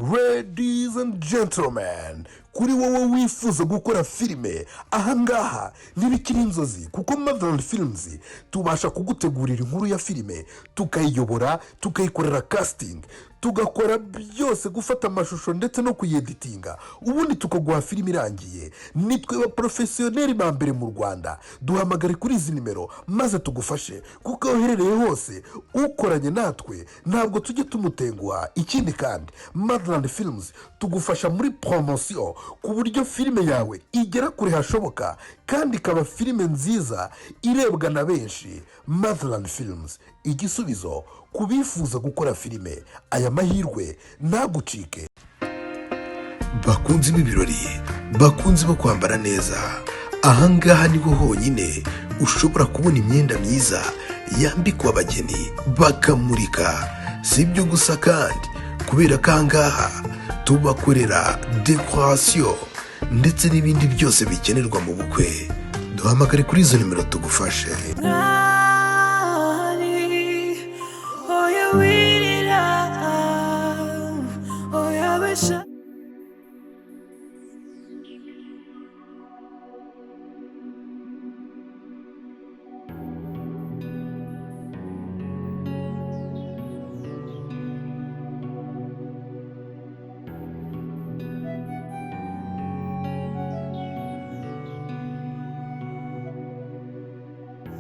Ladies and gentlemen, kuri wowe wifuza gukora filime, ahangaha ntibikiri inzozi, kuko Motherland Films tubasha kugutegurira inkuru ya filime, tukayiyobora, tukayikorera casting, tugakora byose, gufata amashusho ndetse no kuyeditinga, ubundi tukaguha filime irangiye. Nitwe ba professionnel ba mbere mu Rwanda. Duhamagare kuri izi nimero maze tugufashe, kuko aho uherereye hose ukoranye natwe ntabwo tujya tumutenguha. Ikindi kandi, Motherland Films tugufasha muri promotion, ku buryo filime yawe igera kure hashoboka kandi ikaba filime nziza irebwa na benshi. Motherland Films, igisubizo ku bifuza gukora filime. Aya mahirwe ntagucike. Bakunzi b'ibirori, bakunzi bo kwambara neza, ahangaha niho honyine ushobora kubona imyenda myiza yambikwa abageni bakamurika. Si ibyo gusa kandi, kubera ko ahangaha tubakorera décoration ndetse n'ibindi byose bikenerwa mu bukwe. Duhamagare kuri izo nimero tugufashe. Mwari, oya wirira, oya besha.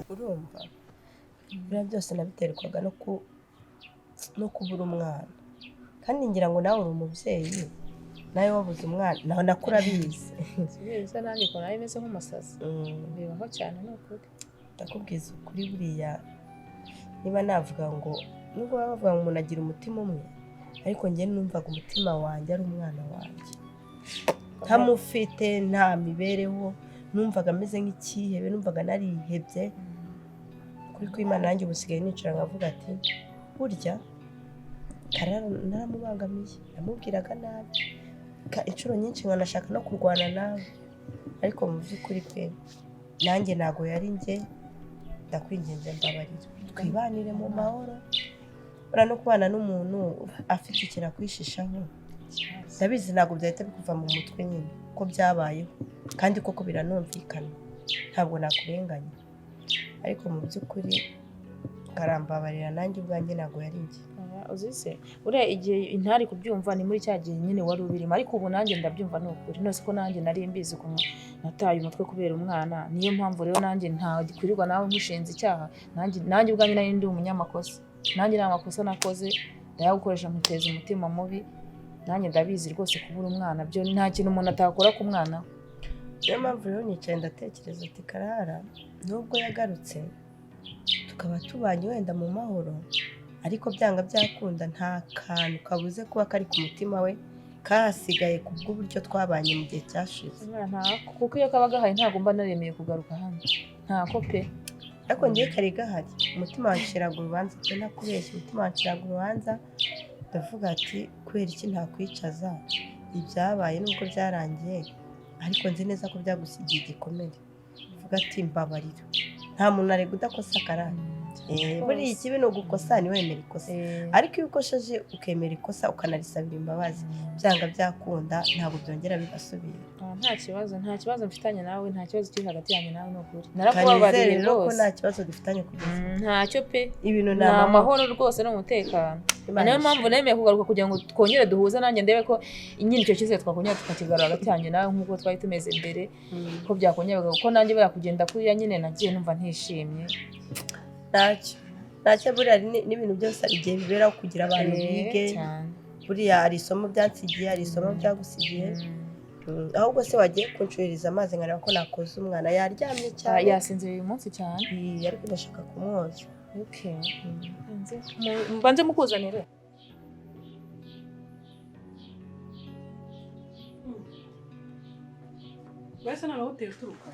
Urumva, biriya byose nabiterwaga no kubura umwana, kandi ngira ngo nawe uri umubyeyi, nawe wabuze umwana, nawe nako urabizi. Bisa nanjye ukuntu nari meze nk'umusazi. Bibaho cyane, ni ukuri. Ndakubwiza ukuri, buriya niba navuga ngo nubwo baba bavuga ngo umuntu agira umutima umwe, ariko njye numvaga umutima wanjye ari umwana wanjye. Ntamufite, nta mibereho, numvaga ameze nk'icyihebe, numvaga narihebye. Kuri kw'Imana, nanjye ubu usigaye nicara nkavuga ati burya Karara naramubangamiye, namubwiraga nabi inshuro nyinshi, nkanashaka no kurwana nawe, ariko mu by'ukuri pe, nanjye ntabwo yari njye. Ndakwinginze, mbabarira, twibanire mu mahoro. Buriya no kubana n'umuntu afite ikintu akwishishaho, ndabizi ntabwo byahita bikuva mu mutwe nyine ko byabayeho, kandi koko biranumvikana, ntabwo nakurenganya, ariko mu by'ukuri ngarambabarira, nanjye ubwanjye ntabwo yari njye. Oya, uzi se, uriya igihe intari kubyumva ni muri cya gihe nyine wari ubirimo, ariko ubu nanjye ndabyumva, ni ukuri. None ko nanjye nari mbizi ukuntu nataye umutwe kubera umwana. Niyo mpamvu rero nanjye ntakwirirwa nawe nkushinze icyaha. Nanjye ubwanjye nari ndi umunyamakosa, nanjye nta makosa nakoze ndayagukoresha nkuteza umutima mubi. Nanjye ndabizi rwose, kubura umwana byo nta kintu umuntu atakora ku mwana we. Niyo mpamvu rero nicaye ndatekereza ati Karara nubwo yagarutse tukaba tubanye wenda mu mahoro, ariko byanga byakunda nta kantu kabuze kuba kari ku mutima we kahasigaye ku bw'uburyo twabanye mu gihe cyashize. Umwana ntako, kuko iyo kaba gahari ntabwo mba naremeye kugaruka hano, ntako pe. Ariko ngewe kari gahari, umutima wanciraga urubanza pe, ntakubeshya, umutima wanciraga urubanza. Ndavuga ati kubera iki ntakwicaza? Ibyabaye nubwo byarangiye, ariko nzi neza ko byagusigiye igikomere. Uvuga ati mbabarira. Nta muntu arega udakosa, Karara. Buriya ikibi ni ugukosa ntiwemere ikosa, ariko iyo ukosheje ukemera ikosa ukanarisabira imbabazi, byanga byakunda ntabwo byongera bigasubira. Ah, nta kibazo, nta kibazo mfitanye nawe, nta kibazo kiri hagati yanjye nawe, ni ukuri. Kanizere Narakubabariye rero ko rwose. nta kibazo dufitanye kugeza ubu. Ntacyo pe. Ibintu Ni amahoro rwose n'umutekano. Imana Niyo mpamvu ishimwe. nemeye kugaruka kugira ngo twongere duhuze, nanjye ndebe ko nyine icyo cyizere twakongera tukakigarura hagati yanjye nawe nk'uko twari tumeze mbere, ko byakongera kuko nanjye buriya kugenda kuriya nyine nagiye numva ntishimye. Ntacyo, ntacyo. Buriya n'ibintu byose hari igihe biberaho kugira abantu bige. Cyane. Buriya hari isomo byansigiye, hari isomo byagusigiye. Ahubwo se wagiye kunshuririza amazi nkareba ko nakoza umwana? Yaryamye Ah, cyane. Yasinziriye uyu munsi cyane. Ariko ndashaka kumwoza. Okay. Mbanze mukuzanire. Wese noneho uteye uturuka,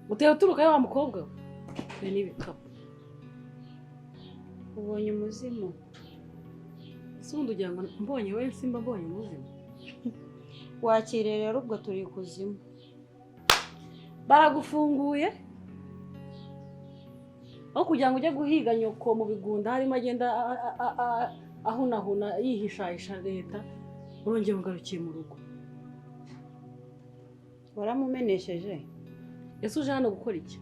uteye uturuka wa mukobwa we, we n'ibikapu. Ubonye umuzimu. Ese ubundi ugira ngo mbonye we simba mbonye umuzimu? Wakire rero, ubwo turi ikuzimu. Baragufunguye aho kugira ngo ujye guhiga nyoko mu bigunda harimo agenda. Ahunahuna yihishahisha leta, urongera ugarukiye mu rugo. Waramumenesheje. Ese uje hano gukora iki?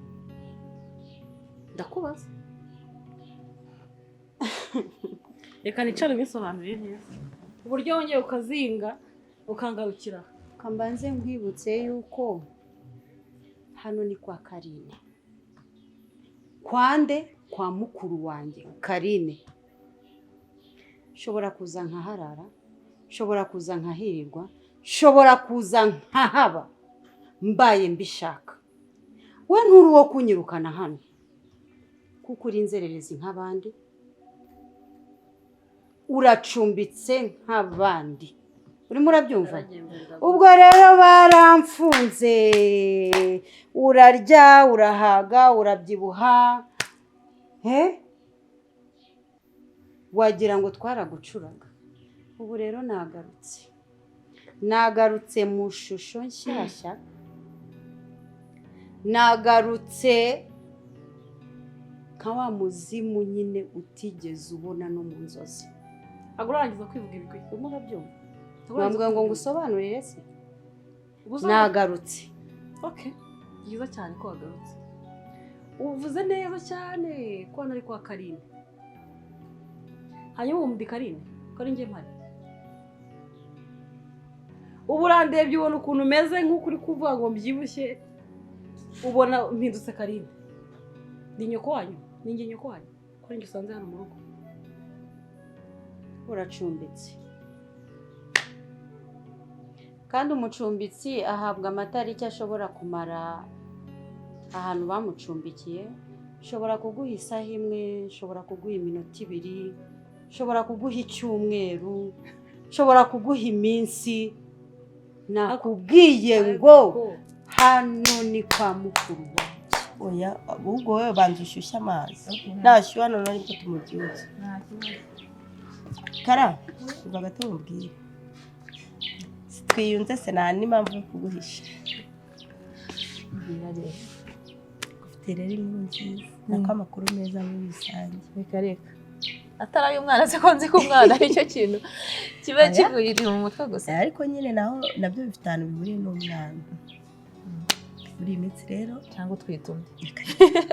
Ndakubaza. Reka nicare ubisobanurire neza uburyo wongeye ukazinga ukangarukira. Kambanze nkwibutse yuko hano ni kwa Karine. Kwande kwa mukuru wanjye Karine. Nshobora kuza nkaharara, nshobora kuza nkahirirwa, nshobora kuza nkahaba mbaye mbishaka. We nturi uwo kunyirukana hano kuko uri inzererezi nk'abandi, uracumbitse nk'abandi. Urimo urabyumva? Ubwo rero baramfunze, urarya, urahaga, urabyibuha, he wagira ngo twaragucuraga. Ubu rero nagarutse, nagarutse mu shusho nshyashya, nagarutse nka wa muzimu nyine utigeze ubona no mu nzozi. Ntabwo urangiza kwivuga ibigwi, urimo urabyumva? Wambwira ngo ngusobanurire se? Nagarutse. Okay, byiza cyane ko wagarutse. Uvuze neza cyane ko hano ari kwa Karine. Hanyuma ubu ndi Karine, ko ari njye mpari. Ubu urandebye ubona ukuntu umeze nk'uko uri kuvuga ngo mbyibushye, ubona mpindutse Karine. Ndi nyoko wanyu, ni njye nyoko wanyu, ko ari njye usanze hano mu rugo. Uracumbitse, kandi umucumbitsi ahabwa amatariki ashobora kumara ahantu bamucumbikiye. Nshobora kuguha isaha imwe, nshobora kuguha iminota 2, nshobora kuguha icyumweru, nshobora kuguha iminsi. Nakubwiye ngo hano ni kwa mukuru wanjye. Oya, ahubwo wowe banza ushyushye amazi, nashyuha noneho nibwo tumubyutse. Kara, umva gato mubwire. Twiyunze se, nta n'impamvu yo kuguhisha. Mbwira rero. Ufite rero inkuru nziza, nako amakuru meza muri rusange. Reka reka, atari ay'umwana se, ko nzi ko umwana aricyo kintu kiba Oya. kigurira mu mutwe gusa. Ariko nyine naho nabyo bifite ahantu bihuriye n'umwana muri iyi minsi rero. Cyangwa utwite undi?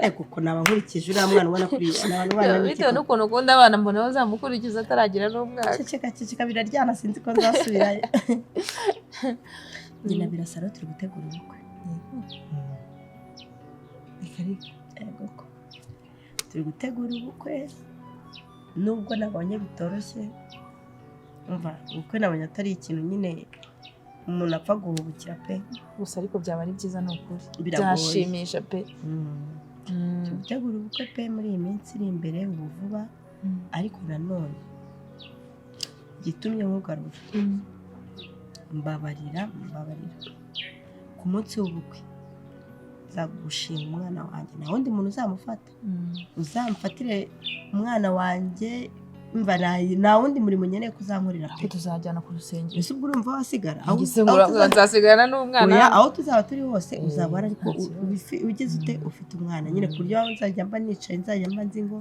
Ariko uko naba nkurikije uriya mwana ubona kuri naba nubana n'iki? Bitewe n'ukuntu ukunda abana, mbona bazamukurikiza ataragira n'umwaka. Ceceka, ceceka, biraryana, sinzi ko nzasubirayo. Njye na Birasa rero turi gutegura ubukwe. Reka reka. Yego ko turi gutegura ubukwe, nubwo nabonye bitoroshye. Umva, ubukwe nabonye atari ikintu nyine umuntu apfa guhubukira pe. Gusa ariko byaba ari byiza, ni ukuri. Biragoye. Byashimisha pe. Turi gutegura ubukwe pe muri iyi minsi iri imbere, ubu vuba. Ariko nanone gitumye nkugarura, mbabarira, mbabarira, ku munsi w'ubukwe nzagushinga umwana wanjye, nta wundi muntu uzamufata. Uzamfatire umwana wanjye. Mva, nta wundi murimo nkeneye kuzankorera pe. Ariko tuzajyana ku rusengero. Ese ubwo urumva wasigara Ngize ngo nzasigarana n'umwana? Oya, aho tuzaba turi hose uzaba wari, ariko nta kibazo. Ugize ute, ufite umwana nyine, ku buryo aho nzajya mba nicaye nzajya mba nzi ngo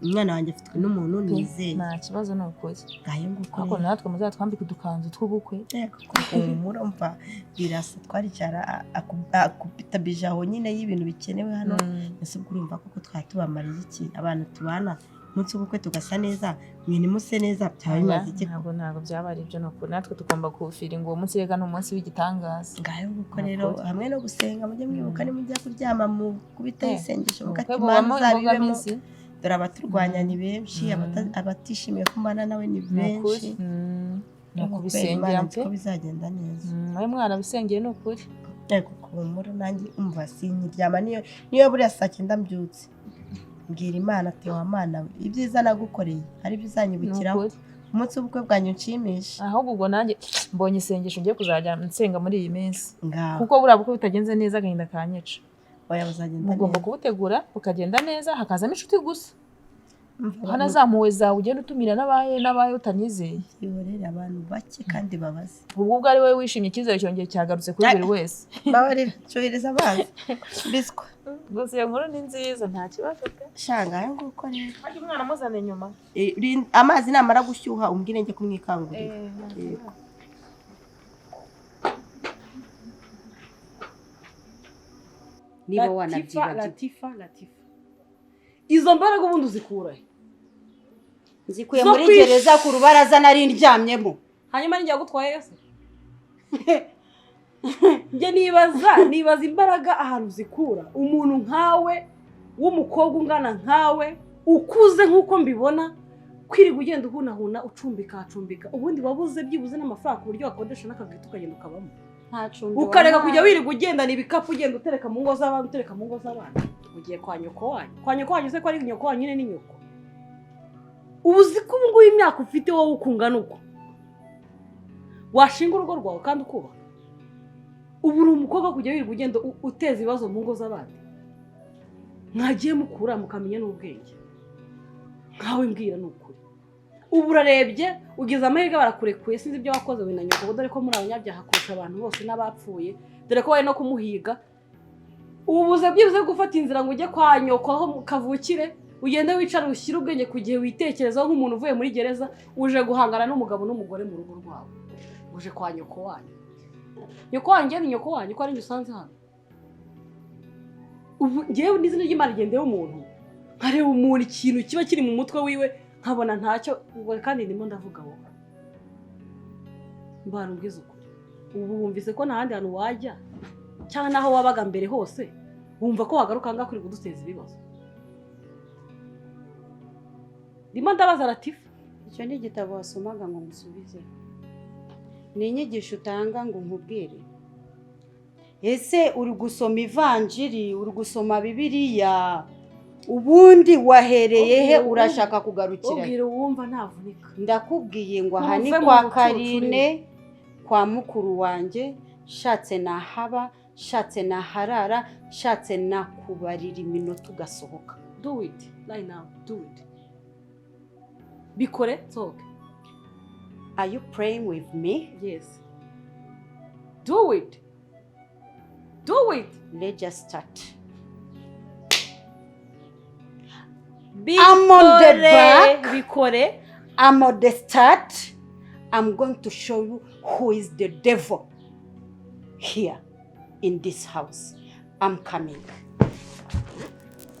umwana wanjye afitwe n'umuntu nizeye. Nta kibazo, ni ukuri. Ngayo nguko. Ariko Rero natwe muzatwambike udukanzu tw'ubukwe. Yego, humura. Umva, Birasa twaricara akubita bije aho nyine y'ibintu bikenewe hano. Ese ubwo urumva koko twaba tubamariye iki abantu tubana, umunsi w'ubukwe tugasa neza, mwe ntimuse neza, byaba bimaze iki? Ntabwo byaba ari ibyo, ni ukuri. Natwe tugomba kuwufiringa uwo munsi, reka ni umunsi w'igitangaza. Ngayo nguko Ni rero. ukuri. Hamwe no gusenga, mujye mwibuka nimujya kuryama mu kubitaho isengesho Ubukwe muvuga ati Imana bubamo uzabibemo. imbogamizi. Dore abaturwanya ni benshi, abatishimiye ko mbana nawe ni Ni ukuri. benshi. Ni Ariko kubera ukubisengera Imana nzi pe. ko bizagenda neza. We mwarabisengeye, ni ukuri. Yego, humura, nanjye umva sinkiryama, niyo buriya saa 9 mbyutse mbwira Imana ati: "Wa Mana we, ibyiza nagukoreye ari byo Ni uzanyibukiraho ukuri. umunsi w'ubukwe bwanjye unshimishe." Ahubwo ubwo nanjye mbonye isengesho ngiye kuzajya nsenga muri iyi minsi, Ngaho. kuko buriya bukwe butagenze neza agahinda kanyica. Oya, buzagenda Mugomba neza. kubutegura bukagenda neza, hakazamo inshuti gusa. Hano za mpuhwe zawe ugenda utumira n'abahe n'abahe utanizeye. Ihorere abantu bake kandi babaze. Ubwo ubwo ari wowe wishimye, icyizere cyongeye cyagarutse kuri buri wese. Babarira, cyohereza amazi biswa. Gusa iyo nkuru ni nziza, nta kibazo pe. Shanga ayo nguko rero. Harya umwana amuzana inyuma. Amazi namara gushyuha umbwire njye kumwikangurira. Yego. Niba Latifa, wanabyibagiwe. Latifa, Latifa, izo mbaraga ubundi uzikura he? Nzikuye Zo muri gereza ku rubaraza nari ndyamyemo. Hanyuma ninjye wagutwaye se? Njye nibaza imbaraga ahantu zikura. Umuntu nkawe w'umukobwa ungana nkawe, ukuze nk'uko mbibona, kwirirwa ugenda uhunahuna, ucumbika acumbika, ubundi wabuze byibuze n'amafaranga ku buryo wakodesha n'akagari ukagenda ukabamo, Nta cumbi ukareka wampaye. kujya wirirwa ugendana ibikapu, ugenda utereka mu ngo z'abandi, utereka mu ngo z'abandi. Ugiye kwa nyoko wanyu? Kwa nyoko wanyu se ko ari nyoko wanyu nyine? Ni nyoko. Ubu uzi ko ubu ngubu imyaka ufite wowe ukungana uko washinga urugo rwawe kandi ukubaka? Ubu uri umukobwa wo kujya wirirwa ugenda uteza ibibazo mu ngo z'abandi? Mwagiye mukura mukamenya n'ubwenge. Nkawe mbwira, ni ukuri, ubu urarebye ugize amahirwe barakurekuye, sinzi ibyo wakoze we na nyoko, dore ko muri abanyabyaha kurusha abantu bose n'abapfuye, dore ko bari no kumuhiga. Ubu buze byibuze gufata inzira ngo ujye kwa nyoko aho kavukire, ugende wicare ushyire ubwenge ku gihe, witekerezaho nk'umuntu uvuye muri gereza uje guhangana n'umugabo n'umugore mu rugo rwawe. Uje kwa nyoko wanyu? Nyoko wanjye ni nyoko wanyu ko ari njye usanze hano? Ubu ngewe n'izina ry'Imana rigendeye umuntu, nkareba umuntu ikintu kiba kiri mu mutwe wiwe nkabona ntacyo. Ubwo kandi ndimo ndavuga wowe mbara, umbwize ukuri, ubu wumvise ko nta handi hantu wajya cyangwa n'aho wabaga mbere hose wumva ko wagaruka aha ngaha kuri kuduteza ibibazo? Ndimo ndabaza Latifa. Icyo ni igitabo wasomaga ngo ngusubize? Ni inyigisho utanga ngo nkubwire? Ese uri gusoma ivanjiri, uri gusoma Bibiliya? Ubundi wahereye he? Urashaka kugarukira he? Ubwira uwumva ntavunika. Ndakubwiye ngo aha ni Uve mu kwa bucucu. Karine, kwa mukuru wanjye. Shatse nahaba, shatse naharara, shatse nakubarira iminota ugasohoka. Do it right now, do it, bikore nsohoke. Are you praying with me? Yes, do it, do it. Let's just start. Bikore. I'm on the back. Bikore. I'm on the start. I'm going to show you who is the devil here in this house. I'm coming.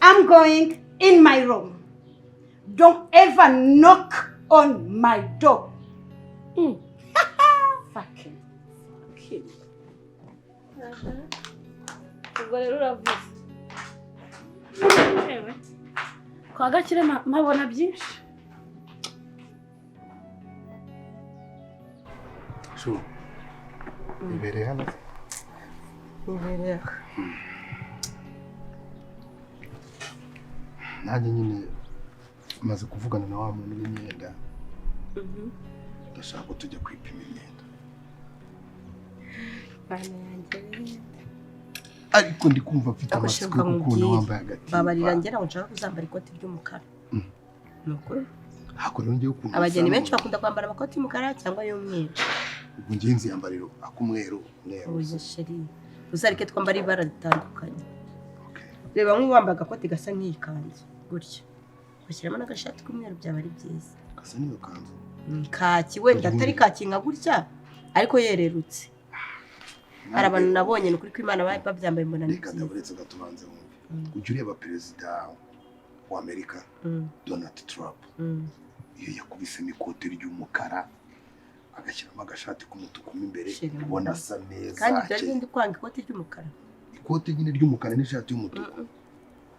I'm going in my room. Don't ever knock on my door. Fucking. Fucking. Ubwo rero uravuze. Ewe, kwa Gakire mpabona byinshi. Shu, ibereye hano. Ibereye aho. Nanjye nyine maze kuvugana na wa muntu w'imyenda, ndashaka ko tujya kwipima imyenda. Bana yanjye. Ariko ndi kumva mfite Ako amatsiko shaka yo kukubona nkubwire. wambaye agatimba. Babarira, njye ntabwo nshaka kuzambara ikoti ry'umukara. Ni ukuri. Hakurya ngewe ukuntu Abageni usa benshi n'umuntu. bakunda kwambara amakoti y'umukara cyangwa y'umweru. Ubwo ngewe nziyambarira ak'umweru, umweru. Oya chéri, uzareke twambara ibara ritandukanye. Okay. Reba nk'uwambaye agakoti gasa nk'iyi kanzu gutya, ugashyiramo n'agashati k'umweru, byaba ari byiza. Gasa n'iyo kanzu. Kaki wenda atari kaki nka gutya, ariko yererutse. Hari abantu nabonye, ni ukuri ko Imana, babyambaye mbona ni Reka byiza. ndaburetse gatubanze wumve. Ujya ureba perezida wa Amerika, Donald Trump, iyo yakubisemo ikote ry'umukara agashyiramo agashati k'umutuku mo imbere, Chéri, ubona asa neza. Kandi byari akeye. bindi kwanga ikoti ry'umukara. Ikote nyine ry'umukara n'ishati y'umutuku.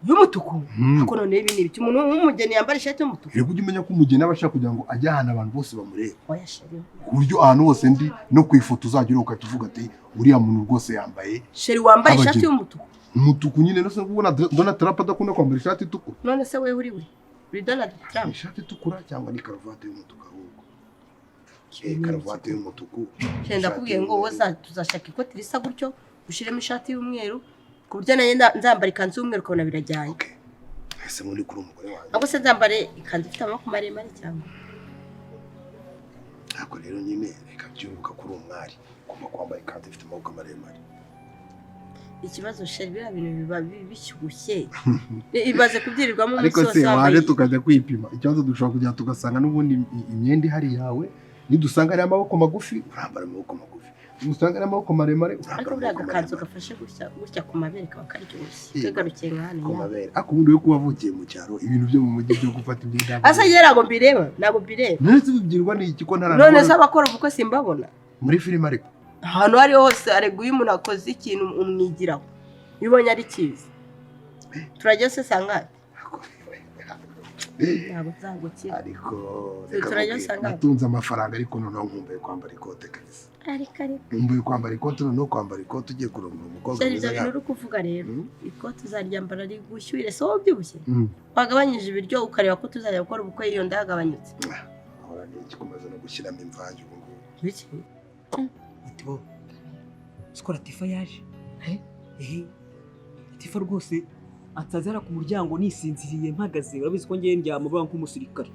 Y'umutuku? Ariko noneho ibi ni ibiki? Umuntu w'umugeni yambara ishati y'umutuku? Rero ujye umenya ko umugeni aba ashaka kugira ngo ajye ahantu abantu bose bamureba, Oya chéri. ku buryo ahantu hose ndi no ku ifoto uzajya ureba ugahita uvuga ati: "Uriya muntu rwose yambaye Chéri, wambara ishati Abageni. y'umutuku? Umutuku nyine. No se ubona Donald Trump adakunda kwambara ishati itukura? None se wewe uri Donald Trump? Ishati itukura cyangwa ni karuvati y'umutuku ahubwo? Karuvati y'umutuku. Chéri, ndakubwiye ngo wowe tuzashaka ikoti risa gutyo, ushyiremo ishati y'umweru, ku buryo nanjye nzambara ikanzu y'umweru ukabona birajyanye. Okay. Ese muri kuri umugore wanjye. Ahubwo se nzambare ikanzu ifite amaboko maremare cyangwa? Ntabwo rero nyine reka byibuka kuri umwari ugomba kwambara ikanzu ifite amaboko maremare. Ikibazo chéri, biriya bintu biba bishyushye, ibaze kubyirirwamo umunsi Ariko wose se waje wambaye. Tukajya kwipima. Ikibazo dushobora kujya tugasanga n'ubundi imyenda ihari yawe, nidusanga ari amaboko magufi urambara amaboko magufi, nidusanga ari amaboko maremare urambara Ariko buriya amaboko agakanzu maremare. Gafashe gutya gutya ku mabere kaba karyoshye, Yego. kagarukiye nka hano Ku nyine. mabere. Ariko ubundi we kuba wavukiye mu cyaro, ibintu byo mu mujyi byo gufata imyenda Asa njye ntabwo mbireba, ntabwo mbireba. None se ubibwirwa n'iki ko None se ntaranabona abakora ubukwe simbabona? Muri filime ariko. Ahantu aho ariho hose arega, iyo umuntu akoze ikintu umwigiraho, iyo ubonye ari cyiza. Turajya se sangate? Ntabwo nzagukira. Ariko reka Turajya nkubwire, sangate. natunze amafaranga, ariko noneho nkumbuye kwambara ikote kabisa. Ariko ariko Nkumbuye kwambara ikote, noneho kwambara ikote ugiye kurongora umukobwa Chéri, mwiza ibyo bintu nkawe. uri kuvuga rero, ikote uzaryambara rigushyuhire. Se wowe ubyibushye? Mm. Wagabanyije ibiryo ukareba ko tuzajya gukora ubukwe iyo nda yagabanyutse. Ahora ni iki kumaze no gushyiramo imvange ubu ngubu? Biki? Ati bo siko Latifa yaje. Ehe, Latifa rwose ansanze hariya ku muryango nisinziriye mpagaze. Urabizi ko ngewe ndyama vuba nk'umusirikare,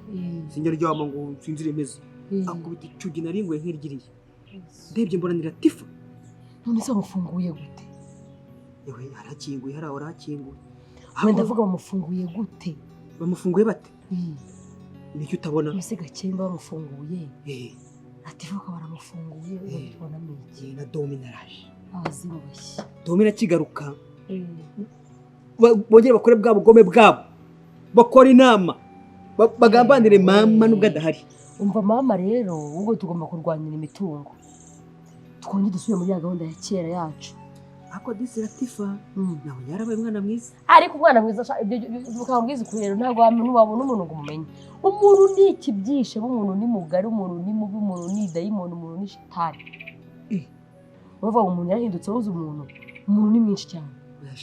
sinjya ndyama ngo nsinzire meze. Akubita icugi naringuye nk'iryiriye, ndebye mbona ni Latifa. None se bamufunguye gute? Yewe, harakinguye, hariya harakinguye. Wenda avuga bamufunguye gute? Bamufunguye bate? Nicyo utabona. Mbese Gakemba bamufunguye? Eh. Latifa bakaba baramufunguye, ubonamo iki? Na Domina araje. Abazimu bashya. Domina akigaruka, bongere bakore bwa bugome bwabo, bakora inama, bagambanire mama nubwo adahari. Umva mama rero, ubwo tugomba kurwanira imitungo, twongere dusubire muri ya gahunda ya kera yacu. Ariko disi Latifa nabonye yarabaye umwana mwiza. Ariko umwana mwiza sha, ibyo bukaba bwiza ukuri rero, ntabwo wamenya, wabona umuntu ngo umumenye. Umuntu ni ikibyishe, umuntu ni mugari, umuntu ni mubi, umuntu ni dayimoni, umuntu ni shitani. Bavuga ngo umuntu yarahindutse, wabuze umuntu. Umuntu ni mwinshi cyane. Oya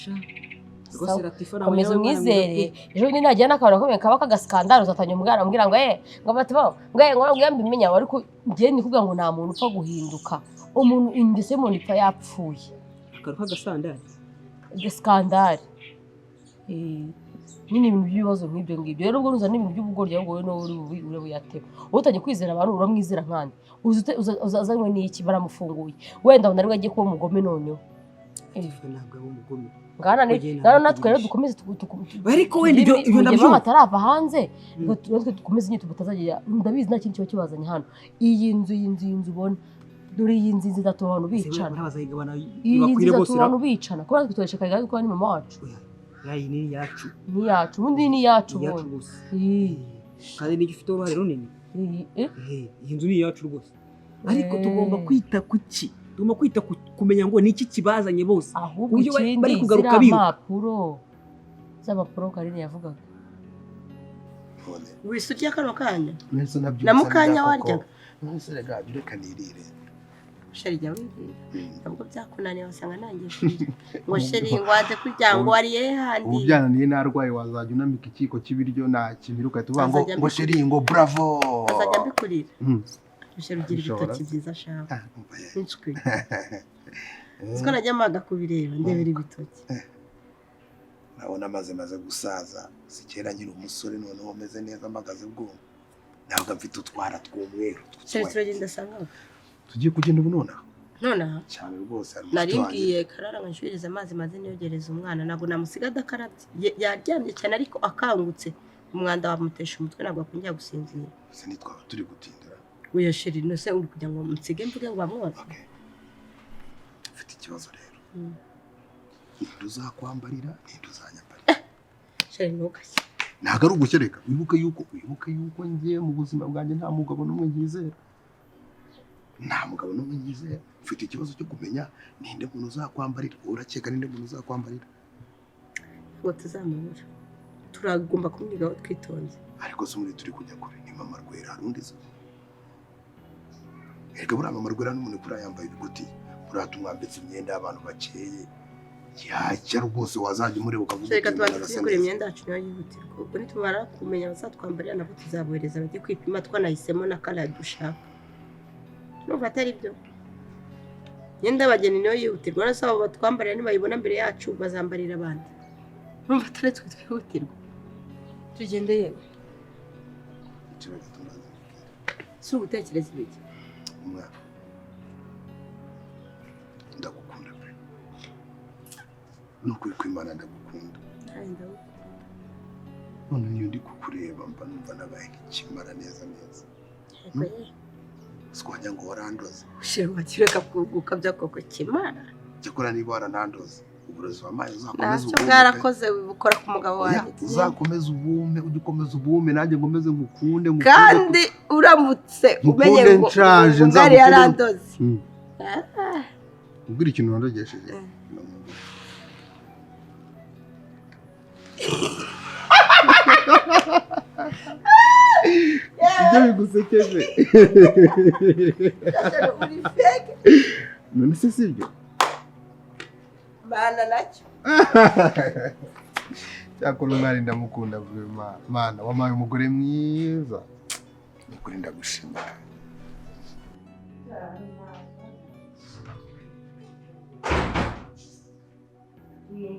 rwose. Sawa. Latifa nabonye Komeza yarabaye umwana mwiza umwizere. pe. Ejo bundi nagira n'akantu gakomeye kaba k'agasikandari, uzatangira umwana ambwira ngo eh, ngo bati bo ngo eh, ngo ngo mbimenya. Ariko njye ni kuvuga ngo nta muntu upfa guhinduka. Umuntu, ingeso y'umuntu ipfa yapfuye. Akantu k'agasandari. Gasikandari. Nyine ibintu by'ibibazo nk'ibyo ngibyo rero, ubwo nuzana n'ibintu by'ubugoryi, ahubwo wowe niwe uri buyatebe. Wowe utangiye kwizera abantu, uramwizera nkande? Uzanywe n'iki? Baramufunguye, wenda abona aribwo agiye kuba umugome noneho. Latifa ntabwo ari umugome. Ngana ni Kugenda ngana natwe rero nategereje. Dukomeze Ariko wenda ibyo mama ndabyumva. atarava hanze, ngo natwe dukomeze nyine tutazagera. Ndabizi nta kintu kiba kibazanye hano. Iyi nzu, iyi nzu, iyi nzu ubona, dore iyi nzu, inzu izatuma abantu bicana. Bazayigabana Iyi nzu bakwire bose. izatuma abantu bicana kubera natwe turesha kare kuko ni mama wacu. Yayi ni iyacu. Ni iyacu ubundi, ni iyacu. Ni iyacu Ubundi rwose. Iyi. Kandi niyo ifite uruhare runini. Iyi, eh? Eh, iyi nzu ni iyacu rwose, ariko Eh. tugomba kwita ku ki? Tugomba kwita ku kumenya ngo ni iki kibazanye bose, ahubwo ku buryo ikindi bari kugaruka ziriya biruka. mpapuro z'amapuro Karine yavugaga. None Wese urya kano kanya? None nabyutse Na mukanya ndya koko. waryaga? None se rega reka nirire. Chéri, jya wirira. Ntabwo byakunaniye, wasanga nangiye kurya ngo chéri ngo waze kurya ngo wariye handi. Ubu byananiye, narwaye, wazajya unamika ikiko cy'ibiryo nta kintu, ugahita uvuga ngo Azajya ngo chéri ngo bravo. Azajya mbikurira. Chéri, ugira Bishobora. ibitoki byiza shawe. Ah, umva ye. Inswi siko najya mpaga kubireba, ndebera ibitoki. Urabona amaze maze gusaza, si kera nkiri umusore, noneho meze neza mpagaze bwuma, ntabwo mfite utwara tw'umweru. Chéri, turagenda sanga. Tugiye kugenda ubu nonaha. Nonaha. Cyane rwose, hari Nari mushiki wanjye. mbwiye Karara ngo nshuririze amazi maze niyogereze umwana, ntabwo namusiga adakarabye. Yaryamye cyane, ariko akangutse umwanda wamutesha umutwe, ntabwo akongera gusinzira. Ese ntitwaba turi gutindura? Oya chéri, nose uri kugira ngo nsige mvuge ngo bamwoze? Okay. Mfite ikibazo rero. Ninde uzakwambarira, ninde uzanyambarira? Chéri, ntugashye. Ntabwo ari ugushyereka. Wibuke yuko ngiye mu buzima bwanjye nta mugabo n'umwe nkizera, nta mugabo n'umwe nkizera. Mfite ikibazo cyo kumenya ninde muntu uzakwambarira. Wowe urakeka ninde muntu uzakwambarira? Ngo tuzamubura, turagomba kumwigaho twitonze. Ariko se muri turi kujya kure, ni mama Rwera, hari undi se? Erega buriya mama Rwera n'umuntu kuriya yambaye ibigutiya, buriya tumwambitse imyenda y'abantu bakeye yajya rwose, wazajya umureba ukavuga Reka uti tubanze uyu muntu arasa tujye kure, neza. Imyenda yacu niyo yihutirwa. Ubwo nitumara kumenya abazatwambarira nabo tuzabohereza bajye kwipima, twanahisemo na color dushaka. Numva atari byo, imyenda y'abageni niyo yihutirwa. None se abo batwambarira nibayibona mbere yacu bazambarira abandi? Numva atari twe twihutirwa. Tugende yewe. Si ugutekereza ibiki? Umwana, ndagukunda pe. Nukuri kw'Imana ndagukunda. None iyo ndi kukureba mba numva nabaye nk'ikimara neza neza. Sikwagira ngo warandoze. Ushira wakireka gukabya koko kimara. Cyakora niba waranandoze, uburozi wamaye uzakomeza ubume. Bwarakoze bukora ku mugabo wanjye. Uzakomeza ubume, ujye ukomeza ubume nanjye ngomeze ngukunde ngukunde. Kandi uramutse umenye ngo nshaje nzagukunda. Yarandoze. Ubwira ikintu wandogesheje. Ibyo bigusekeje. None se sibyo? Mana nacyo. Cyakora umwari ndamukunda vraiment. Mana wampaye umugore mwiza. Nukuri ndagushimira.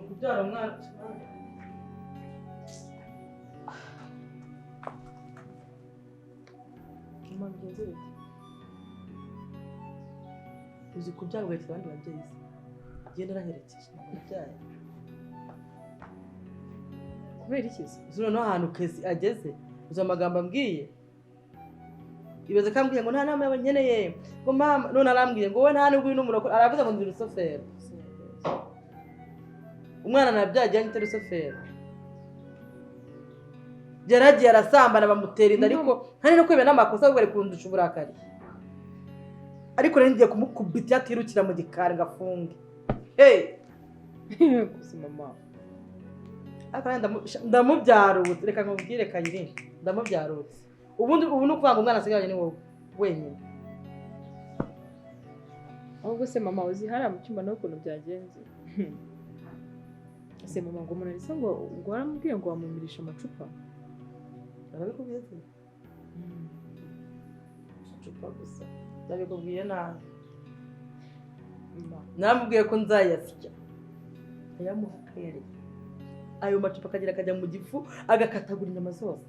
Kubyara umwana. Mama bigenze bite? Uzi kubyara ugahita abandi babyeyi se? Genda naraherekeje nabyaye. Kubera iki se? Uzi noneho ahantu Kezi ageze, uzi amagambo ambwiye? Ibaze ko ambwiye ngo nta nama yabankeneye, ngo mama none arambwiye ngo wowe nta nubwo uri n'umurokore, aravuze ngo ndi rusoferi. Umwana nabyaye ajyanye itari rusoferi. Yaragiye arasambana bamutera inda ariko ntari no kwemera n'amakosa ahubwo ari kundusha uburakari. Ariko rero ngiye kumukubita yatirukira mu gikari ngafunge. Hey! Gusa mama. Ariko ndamubyarutse, reka nkubwire Kayiri, ndamubyarutse. Ubundi ubu ni ukuvuga ngo umwana asigaranye ni wowe wenyine. Ahubwo se mama uzi hariya mu cyumba nawe ukuntu byagenze. Ese mama ngo umuntu arisa ngo waramubwiye ngo wamumirisha amacupa? Narabikubwiye se? Amacupa gusa. Ndabikubwiye nabi. Namubwiye ko nzayasya. Ayamuha akayarya. Ayo macupa akagira akajya mu gifu agakatagura inyama zose.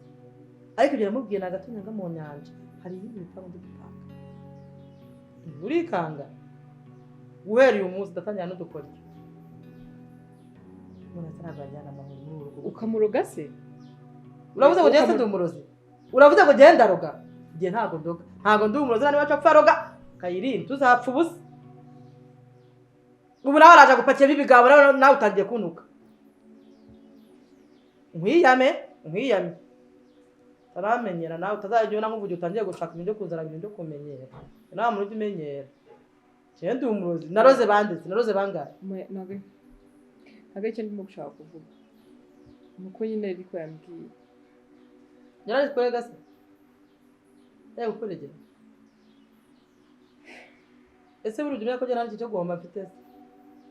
Ariko ibyo namubwiye ni agatonyanga mu nyanja. Hari ibindi bipangu ndi gupanga. Urikanga. Guhera uyu munsi ndatangira n'udukoryo. Umuntu atarabajyana amahoro muri uru rugo. Ukamuroga se? Uravuze ngo genda ndi umurozi. Uravuze ngo genda roga. Ngiye ntago ndoga. Ntago ndi umurozi nani wacu apfa roga. Kayirinde tuzapfa ubusa. Ubu nawe araje gupakira ibigabo nawe utangiye kunuka. Nkwiyame, nkwiyame. Taramenyera nawe utazajya ubona nk'uvuge utangiye gushaka ibintu byo kuzana ibintu byo kumenyera. Nawe muntu umenyera. Ngiye ndi umurozi. Naroze banditse, naroze bangahe. Ntago icyo ndimo gushaka kuvuga. Nuko nyine ariko yambwiye. Yaraje kurega se? Yaje kukuregera. Ese buri ujya ko nta cyo guhomba mfite se?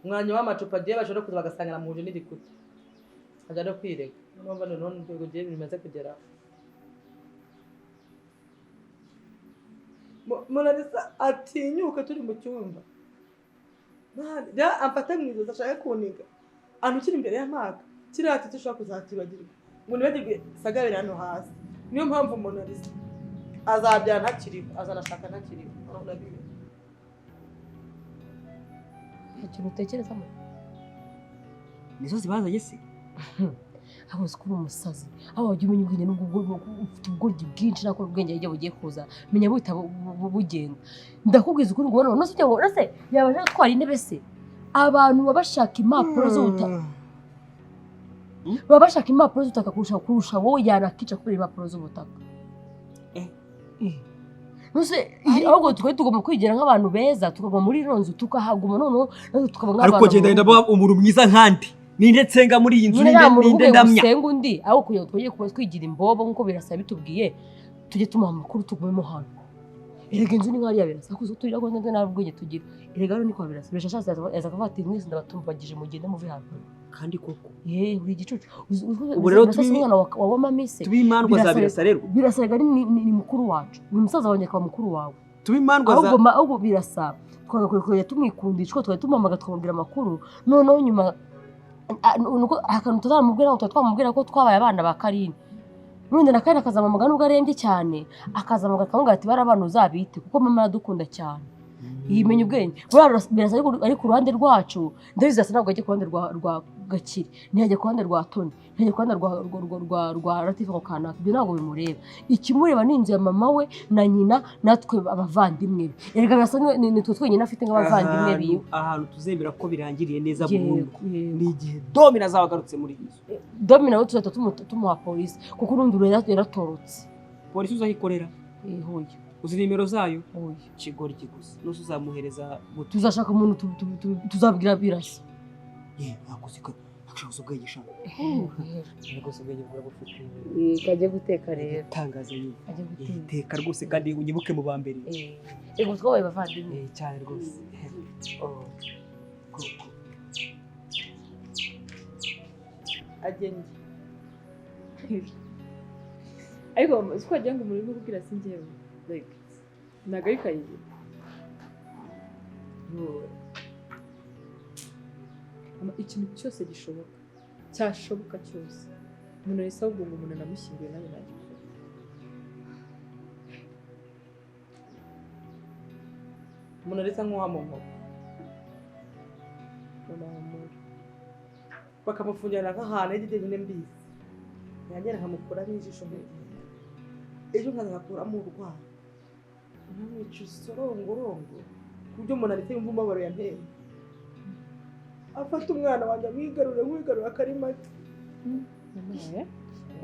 Umwanya w'amacupa agiye bashobora kuza bagasangana muhuje n'igikuta. Ajya no kwirega. Numva none urwego giye bimaze kugera. Monalisa atinyuka turi mu cyumba. Mwana, amfata mu izozi ashaka kuniga. Antukira imbere y'amaka. Kiriya titi ushobora kuzakibagirwa. Ngo nibagirwe sagabira hano hasi. Niyo mpamvu Monalisa azabyara ntakiriho, azanashaka ntakiriho. Urabona. Ikintu utekerezamo nizo zibazanye se? Aho uzi ko uri umusazi, aho wajya umenya ubwenge n'ubwo ufite ubugoryi bwinshi nako ubwenge yagiye bugiye kuza menya buhita bugenda. Ndakubwiza ukuri ngo none se ngo nase yabasha gutwara intebe se? Abantu baba bashaka impapuro z'ubutaka, baba bashaka impapuro z'ubutaka kurusha wowe yanakica kubera impapuro z'ubutaka. Nuse ahubwo twari tugomba kwigira nk'abantu beza tukaguma muri ino nzu tukahaguma noneho tukaba nk'abantu. Ariko genda ndaba umuntu mwiza nkandi. Ninde nsenga muri iyi nzu ninde ndamya? Nsenga undi aho kugira ngo twongere kuba twigira imbobo nkuko Birasa bitubwiye tujye tumuha amakuru tugumemo hano. Erega inzu ni nk'ariya Birasa kuko turira ko nta nta tugira. Erega hano ni kwa Birasa. Birasa ashatse yaza akavuga ati mwese ndabatumbagije mugende muve hano. Kandi koko uri igicucu. Ubu rero turi umwana wa mama se. Tubi imandwa za Birasa rero. Birasa rega ni mukuru wacu. Ni musaza wanjye akaba mukuru wawe. Tubi imandwa za ahubwo Birasa twagakwiye kujya tumwikundisha twajya tumuhamagara tukamubwira amakuru noneho nyuma nuko akantu tuzamubwira ngo twamubwira ko twabaye abana ba Karine. Nundi na kandi akazamamaga nubwo arembye cyane, akazamamaga akamubwira ati bari abana uzabite kuko mama aradukunda cyane. Yimenya ubwenge. Buriya Birasa ari ku ruhande rwacu, ndabizi Birasa ntabwo ajya ku ruhande rwa Gakire, ntiyajya ku ruhande rwa Toni, ntiyajya ku ruhande rwa Latifa ngo kanaka, ibyo ntabwo bimureba. Ikimureba ni inzu ya mama we na nyina natwe abavandimwe be. Erega Birasa ni twe twenyine afite nk'abavandimwe biwe. Ahantu tuzemera ko birangiriye neza burundu Yego. ni igihe Domina azaba agarutse muri iyi nzu. Domina we tuzahita tumuha polisi kuko urundi yaratorotse. Polisi uzayikorera? Oya. Uzi nimero zayo? Oya. Kigoryi gusa. Nuse uzamuhereza gute? Tuzashaka umuntu tuzabwira Birasa. Ye, nakoze ko akushabuza ubwenge sha. Rwose ubwenge burabufite. Kajye guteka rero. Tangaza nyine. Kajye guteka. Teka rwose kandi unyibuke mu ba mbere. Ego twabaye bavandimwe. Cyane rwose. Oh. Agende. Ariko uko wagira ngo umuntu urimo kubwira si njyewe. Like, ntabwo ari Kayigi. Ikintu cyose gishoboka, cyashoboka cyose, umuntu wese ahubwo ngo umuntu anamushyinguye nawe nagikora. Umuntu aretse nk'uwamunkoko bakamufungirana nk'ahantu hirya nyine mbizi, yagera nkamukuramo ijisho nkagenda, ejo nkaza nkakuramo urwara, nkamwica usorongorongo ku buryo umuntu aretse yumva umubabaro yanteye. Afata umwana wanjye amwigarure, nkwigarure akari make.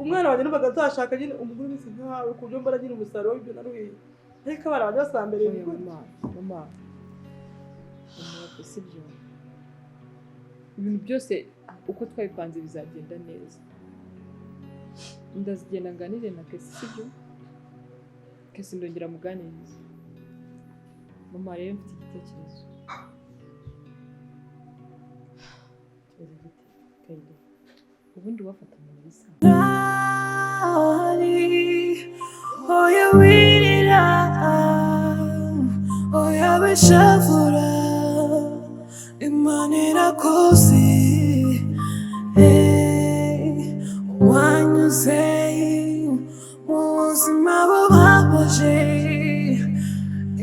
Umwana wanjye numvaga azashaka nyine umugore umeze nkawe ku buryo mbona agira umusaruro w'ibyo naruhiye, ariko abana banjye basambereye ibigori. Mama, si byo. Ibintu byose uko twabipanze bizagenda neza. Ndazigenda nganire na Kesi, sibyo? Kesi ndongera muganirize. Mama rero mfite igitekerezo. Ubundi wafata umuntu bisa. Oya wirira, oya bishavura, Imana irakuzi. Wanyuze mu buzima bubabaje,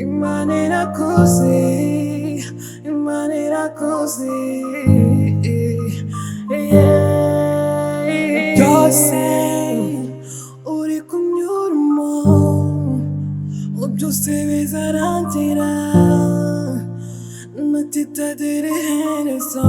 Imana irakuzi, Imana irakuzi. Byose uri kunyuramo, byose bizarangira, natitagira iherezo.